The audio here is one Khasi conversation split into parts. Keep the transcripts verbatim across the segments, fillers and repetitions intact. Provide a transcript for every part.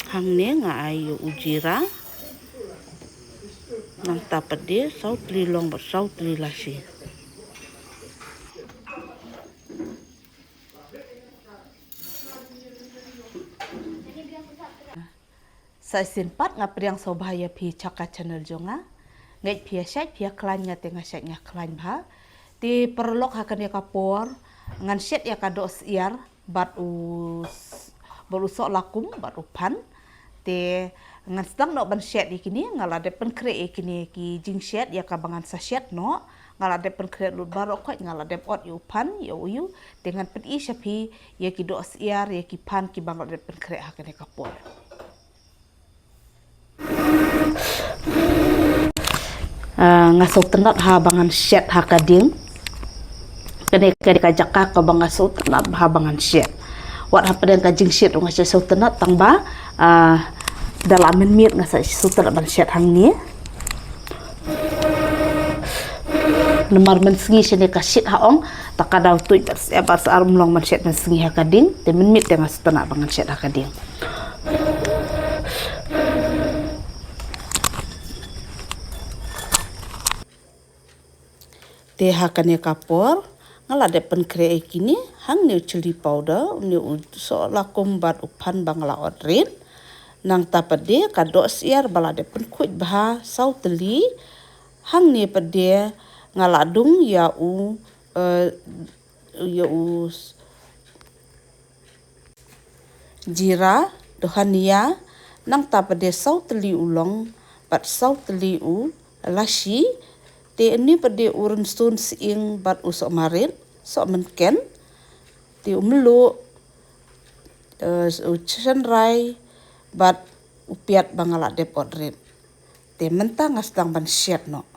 Hangne nga ai ïa u jira. Nangta pat de saw tylli long bad saw tylli lassi. Sa shisien pat nga pdiang sngewbha ïa phi sha ka channel jong nga. Ngeit phi ïa shait phi ïa khlaiñ, nga te nga shait nga khlaiñ bha. Te paralok, ha kane ka por ngan shet ïa ka doh syiar bad u s-, bad u soh lakum bad u phan. Te ngan sdang noh ban shet ïa kine, nga la dep pynkhreh ïa kine ki jingshet ïa kaba ngan sa shet noh. Nga la dep pynkhreh lut baroh khoit, nga la dep ot ïa u phan ïa u ïu. Te ngan pyni sha phi ïa ki doh syiar ïa ki phan kiba nga la dep pynkhreh ha kane ka por. Ah, nga sngewtynnat ha ba ngan shet ha ka ding. Kane ka dei ka jaka kaba nga sngewtynnat bha ba ngan shet. Wat hapdeng ka jingshet ruh nga shet sngewtynnat tang ba, ah, da la mynmiet nga sa sngewtynnat ban shet hangne. Namar mynsngi shane ka shit ha ong, ta ka daw tuid bad sep bad sa ar, ym long ban shet mynsngi ha ka ding, te mynmiet te nga sngewtynnat ba ngan shet ha ka ding. Te ha kane ka por nga la dep pynkhreh ïa kine, hangne u chilli powder, une u soh lakum bad u phan ba nga la ot rit. Nangta pat de ka doh syiar ba la dep pynkhuid bha saw tylli. Hangne pat de nga la dung ïa u, eh, ïa u s-, jira, dhania, nangta pat de saw tylli u long bad saw tylli u lassi. Te une pat de u rynsun sying bad u soh marit, soh mynken. Te u mluh, eh, u shynrai bad u piat ba nga la dep ot rit. Te mynta nga sdang ban shet noh.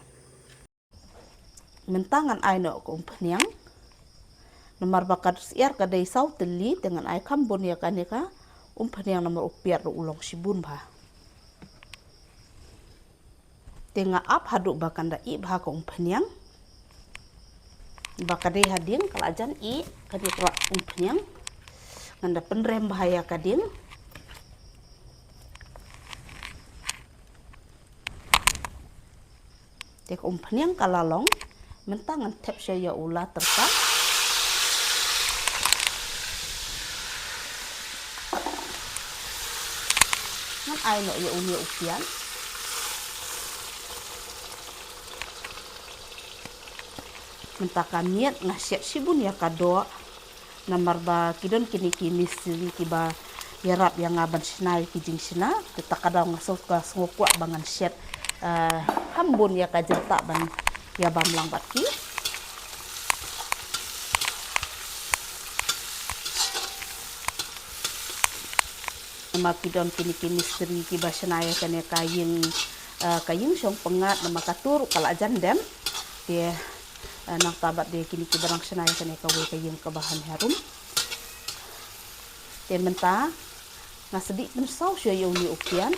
Mynta ngan ai noh ka umphniang. Namar ba ka syiar ka dei saw tylli, te ngan ai kham bun ïa kane ka umphniang namar u piat ruh u long shibun bha. Te nga ap haduh ba kan da ih bha ka umphniang. Ba ka dei ha ding ka la jan ih kane ka umphniang. Ngan da pynrem bha ïa ka ding. Te ka umphniang ka la long, mynta ngan thep sha ïa u la tyrka. Ngan ai noh ïa une u pian. Mynta ka miet nga shet shibun ïa ka doh. Namar ba ki don kine ki mistri kiba ïarap ïa nga ban shna ïa ki jingshna, te ta ka daw nga sngew, ka sngew kwah ba ngan shet, eh, kham bun ïa ka jingtah ban ïa bam lang bad ki. Namar ki don kine ki mistri kiba shna ïa kane ka ïing, eh, ka ïing shong pyngngad, namar ka tur ka la jan dem. Te, eh, nangta bad de kine kiba dang shna ïa kane kawei ka ïing kaba han harum. Te mynta nga sa dih pynsaw shuwa ïa une u pian.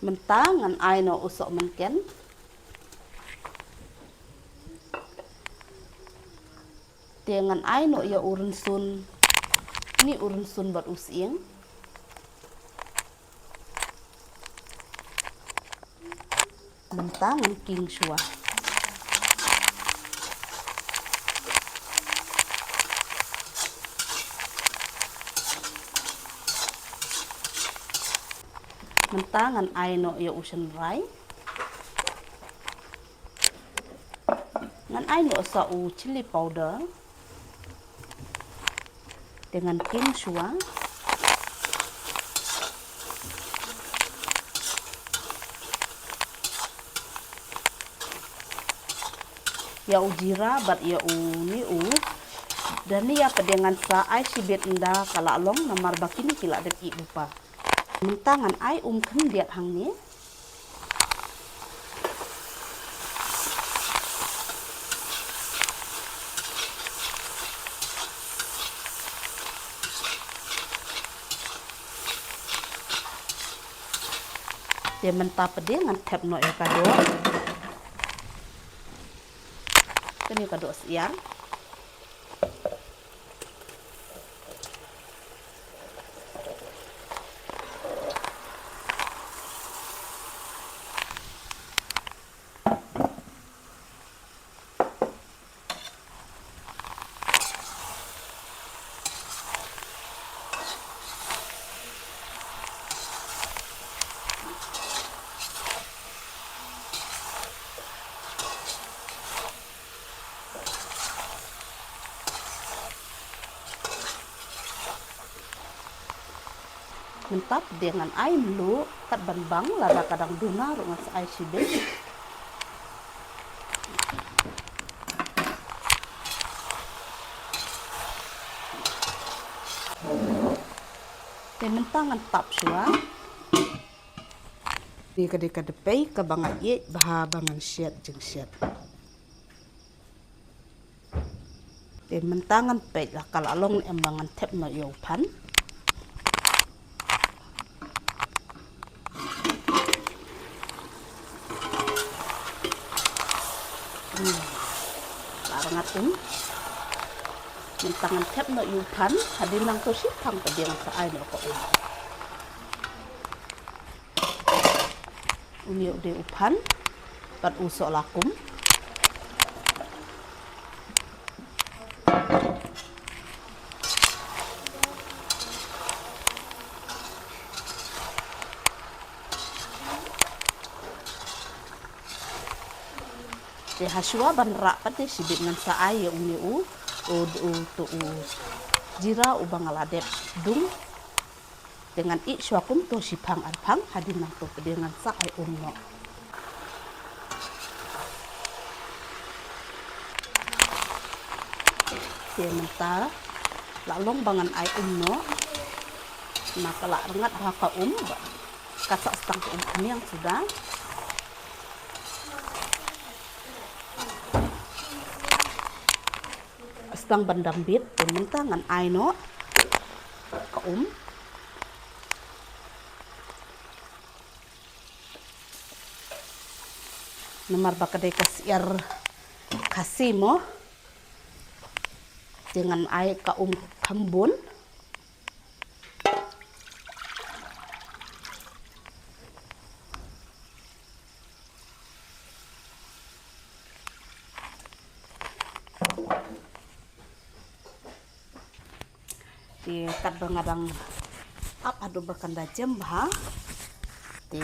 Mynta ngan ai noh u soh mynken. Te ngan ai noh ïa u rynsun, une u rynsun bad u sying. Mynta ngan king shuwa. Mynta ngan ai noh ïa u shynrai. Ngan ai noh sa u chilli powder. Te ngan king shuwa. Ïa u jira bad ïa une u dhania pat de ngan sa ai shibit ynda ka la long namar ba kine ki la dep ih bupa. Mynta ngan ai um khyndiat hangne. Te mynta pat de ngan thep noh ïa ka doh. Kane ka doh syiar. Mynta pat de ngan ai mluh, kat ban bang, lada ka dang duna ruh ngan sa ai shibit. Te mynta ngan tap shuwa. Te ka dei ka dpei kaba nga ïeit bha ba ngan shet jingshet. Te mynta ngan peit la ka la long ne em ba ngan thep noh ïa u phan. Hmm. La rngat um. Mynta ngan thep noh ïa u phan, hadien nangto shiphang pat de ngan sa ai noh ka um. Une u dei u phan bad u soh lakum. Te ha shuwa ban rah pat de shibit ngan sa ai ïa une u, u, u, to u jira uba nga la dep dung. Te ngan ïeh shuwa kumto shiphang arphang, hadien nangto pat de ngan sa ai um noh. Te mynta la long ba ngan ai um noh. Na ka la rngat bha ka um, ka sah tang ka um khñiang suda. Sdang ban dam bit, te mynta ngan ai noh ka um. Namar ba ka dei ka syiar Khasi mo. Te ngan ai ka um kham bun. Te katba nga dang ap haduh ba kan da jem bha. Te,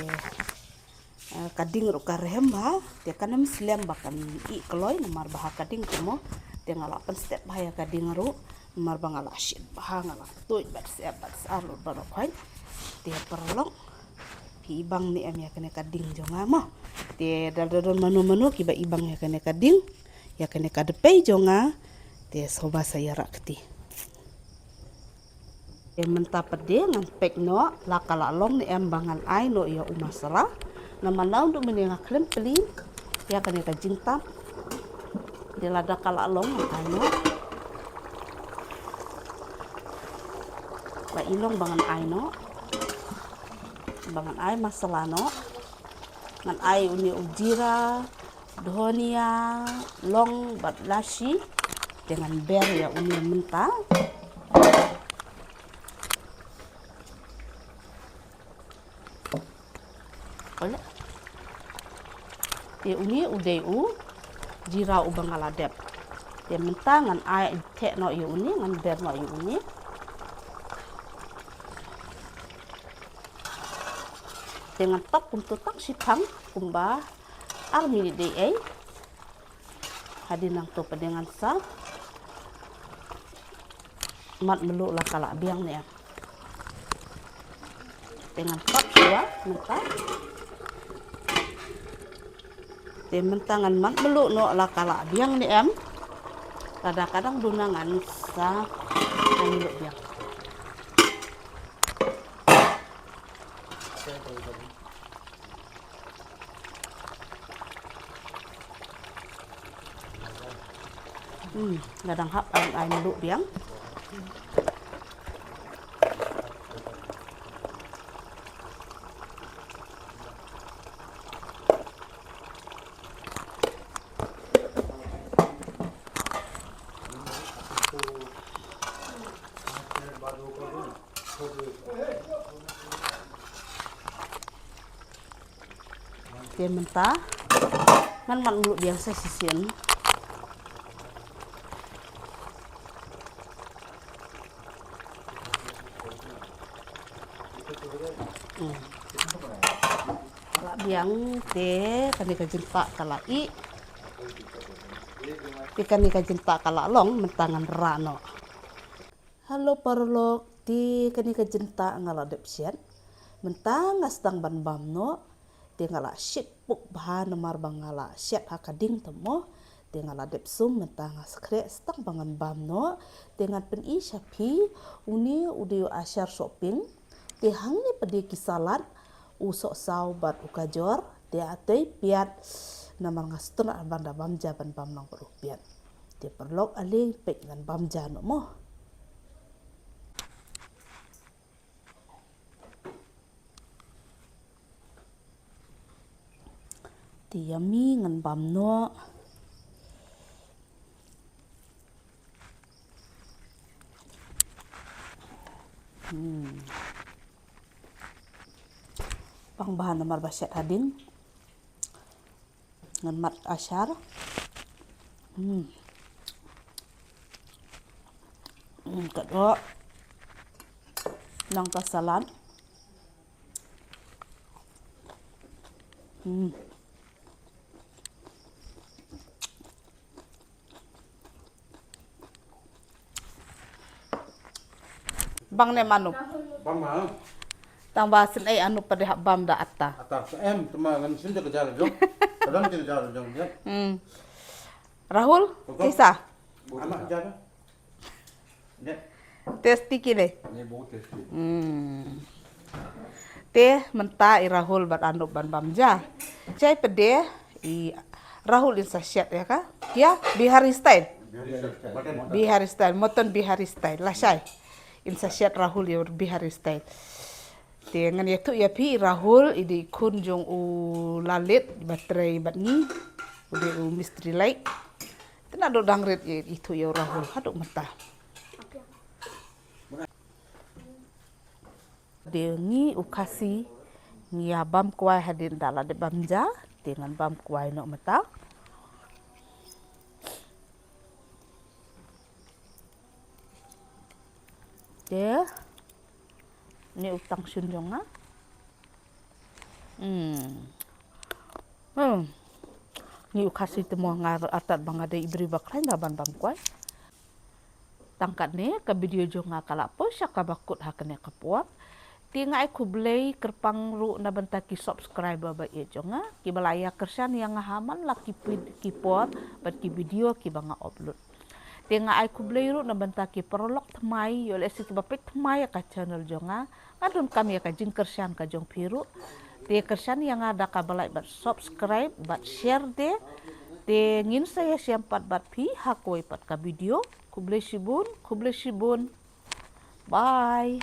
eh, ka ding ruh ka rhem bha. Te kan ym slem ba kan ih kloi namar ba ha ka ding te mo. Te nga la pynstep bha ïa ka ding ruh namar ba nga la shit bha, nga la tuid bad sep bad sar lut baroh khoit. Te paralok, phi ibang ne em ïa kane ka ding jong nga mo. Te da don mano mano kiba ibang ïa kane ka ding, ïa kane ka dpei jong nga, te sngewbha sa ïarap kti. Te mynta pat de ngan peit noh la ka la long ne em ba ngan ai noh ïa u masala. Namar naduh mynne nga khlem plie ïa kane ka jingtap. Te lada ka la long ngan ai noh. Ba i long ba ngan ai noh. Ba ngan ai masala noh. Ngan ai une u jira, dhania, long bad lashi. Te ngan ber ïa une mynta. Ole. Te une u dei u jira uba nga la dep. Te mynta ngan ai theh noh ïa une, ngan ber noh ïa une. Te ngan tap kumto tang shiphang kumba ar minit dei ei. Hadien nangto pat de ngan sa mad mluh la ka la biang ne em. Te ngan tap shuwa mynta. Te mynta ngan mad mluh noh la ka la biang ne em. Lada ka dang duna ngan sa mad mluh biang. Hmm, nga dang hap ai, ai mluh biang. Te mynta ngan mad mluh biang sa shisien. Hmm. Lah biang te kane ka jingtah ka la ih. Te kane ka jingtah ka la long mynta ngan rah noh. Hello paralok, te kane ka jingtah nga la dep shet. Mynta nga sdang ban bam noh. Te nga la shet puk bha namar ba nga la shet ha ka ding te mo. Te nga la dep sum mynta nga skhreh sdang ba ngan bam noh. Te ngan pyni sha phi une u dei u ashar sohping. Te hangne pat dei ki salad u sohsaw bad u kajor. Te atei piat namar nga sngewtynnat ban da bam ja ban bam lang bad u piat. Te paralok ale peit ngan bam ja noh mo. Te yummy ngan bam noh. Hmm. Pang bha namar ba shet hading. Ngan mad ashar. Hmm. Hmm, ka doh. Nang ka salad. Hmm. Bang ne manu. Bang ma. Tang ba sin ei anu pada hap bam da ata. Ata sa em tama ngan sin ka jar jong. Kadang ka jar jong ya. Hmm. Rahul, kisa. Ama jar. Testi kile. Hmm. Te mynta i Rahul bad Anup ban bam ja. Chai pede i Rahul in sa shet ya ka. Ya, Bihari style. Bihari style, mutton Bihari style. Lashai. In sa shet Rahul ya Bihari style. Te ngan ïathuh ïa phi i Rahul i dei i khun jong u Lalit ba trei bad ngi. U dei u mistri lai. Te naduh dang rit ïathuh ïa u Rahul haduh mynta. Te ngi u Khasi ngi ïa bam kwai hadien da la dep bam ja. Te ngan bam kwai noh mynta. Te ni u tang shun jong nga. Hmm. Hmm. Ni u Khasi te mo nga artat ba nga dei i briew ba khlaiñ da ban bam kwai. Tang katne ka video jong nga ka la poi sha kaba kut ha kane ka por. Te nga ai khublei kyrpang ruh na bynta ki subscriber ba ïeit jong nga kiba la ïa kyrshan ïa nga ha man la ki pid-, ki por bad ki video kiba nga upload. Te nga ai khublei ruh na bynta ki paralok thymmai, ïoh lehse kiba peit thymmai ïa ka channel jong nga. Nga donkam ïa ka jingkyrshan ka jong phi ruh. Te kyrshan ïa nga da kaba like bad subscribe bad share de. Te ngin sa ïashem pat bad phi ha kawei pat ka video. Khublei shibun, khublei shibun. Bye.